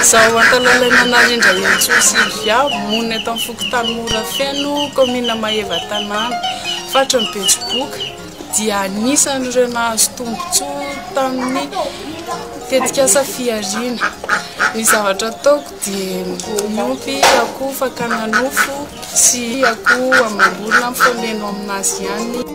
Izaho Antalalaina Narindra Heriantsoa Sylvia, monina eto amin'ny fokontany Morafeno, kaominina Maevatanàna, faritra ny Betsiboka, dia anisan'ireo nahazo tombontsoa tamin'ny tetikasa fihariana. Ny zavatra ataoko dia miompy akoho fakana nofo sy akoho amam-borona mifameno aminazy ihany.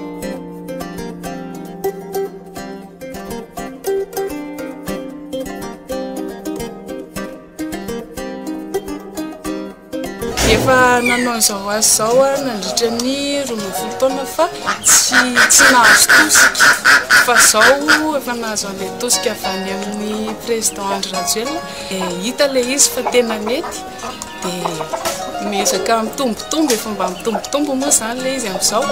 Efa nanao an'izao asa izao aho nandritra ny 12 taona fa tsy tsy nahazo tosika fa izao efa nahazo an'ilay tosika avy any amin'ny président Andry Rajoelina dia hita ilay izy fa tena mety dia miezaka mitombotombo, efa mba mitombotombo moa izany ilay izy amin'izao.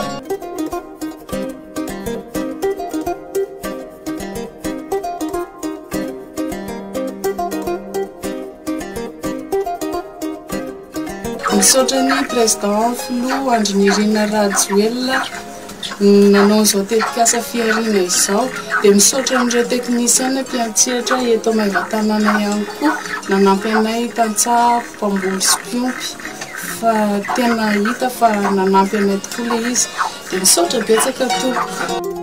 Misaotra ny Président Filoha Andry Nirina Rajoelina nanao izao tetikasa fihariana izao. Dia misaotra an'ireo teknisiana mpiantsehatra eto Maevatanàna ihany koa nanampy anay tantsaha mpamboly sy mpiompy fa tena hita fa nanampy anay tokoa ilay izy. Dia misaotra betsaka tompoko.